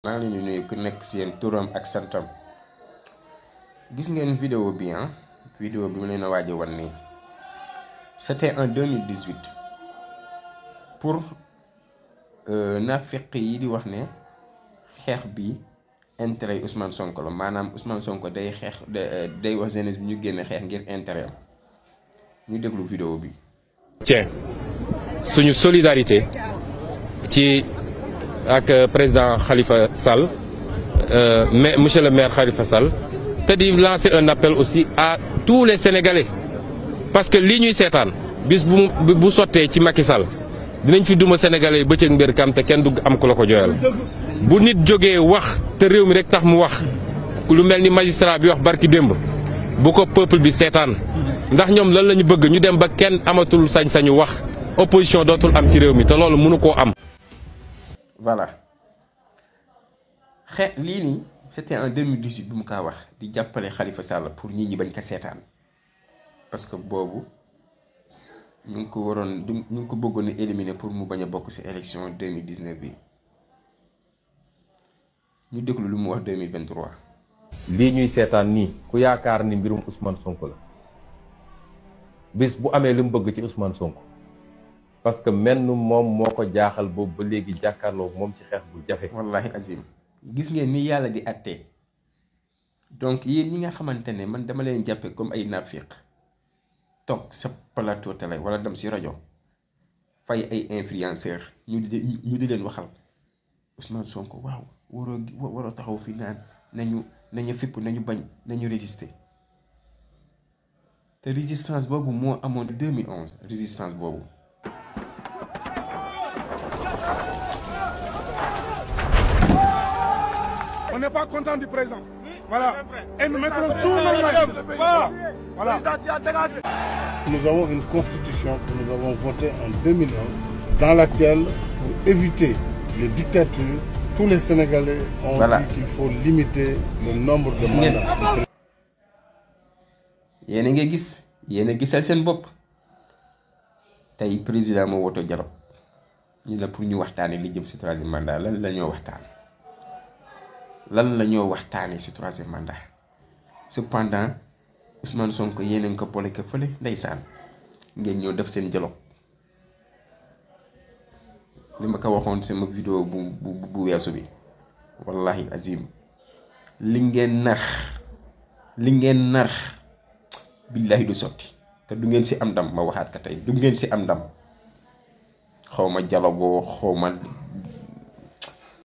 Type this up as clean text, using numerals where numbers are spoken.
maa ngi leen di nuyu ku nekk seen turam ak santam. Gis ngeen vidéo bi vidéo bi mu leen a waaj a wan nii c'était en 2018 pour nafiq yi di wax ne xeex bi intérêt Ousmane Sonko la maanaam Ousmane Sonko day xeex day wax jeunesse bi ñu génn xeex ngir intérêt am ñu déglu vidéo bi. tiens suñu solidarité ci ak président Khalifa Sall mais monsieur le maire Khalifa Sall te di lancer un appel aussi à tous les Sénégalais parce que lii ñuy seetaan bis bu sottee ci Macky Sall dinañ fi duma Sénégalais yi bëccëg mbir kam te kenn du am ku la ko jooyal bu nit jógee wax te réew mi rek tax mu wax lu mel ni magistrat bi wax barki démb bu ko peuple bi seetaan ndax ñoom lan la ñu bëgg ñu dem ba kenn amatul sañ-sañu wax opposition dootul am ci réew mi te loolu mënu koo am. Voilà lii nii c'était en 2018 bi mu kaa wax di jàppale Khalifa Sall pour nit ñi bañ ko seetaan parce que boobu ñu ngi ko waroon ñu ngi ko bëggoon a éliminer pour mu bañ a bokk ci élection 2019 bi ñu déglu lu mu wax 2023. lii ñuy seetaan nii ku yaakaar ni mbirum Ousmane Sonko la bis bu amee li mu bëgg ci Ousmane Sonko parce que menn moom moo ko jaaxal boobu ba léegi jàkkaarloo moom ci xeex bu jafe. wallahi azim gis ngeen ni yàlla di àttee donc yéen ñi nga xamante ne man dama leen jàppe comme ay nafiq toog sa plateau télé wala dem ci rajo fay ay influenceur ñu di leen waxal Ousmane Sonko waaw waroo taxaw fi naan nañu fipp nañu bañ nañu résister te résistance boobu moo amoon 2011 résistance boobu. On n'est pas content du présent. Voilà. Et nous mettrons tout nos moyens. Voilà. Nous avons une constitution que nous avons votée en 2001 dans laquelle, pour éviter les dictatures, tous les Sénégalais ont dit qu'il faut limiter le nombre de mandats. yéen a ngi gis yéen a gisal seen bopp tey président moo woto dialogue ñu la pour ñu waxtaane li jëm ci troisième mandat lan la ñoo waxtaane ci troisième mandat cependant Ousmane Sonko yéen a ngi ko boole ko fële ndeysaan ngeen ñëw def seen dialogue li ma ko waxoon sama vidéo bu weesu bi wallahi azim li ngeen nar billahi du sotti te du ngeen ci am ndam ma waxaat ka tey du ngeen ci am ndam xawma dialogue xawma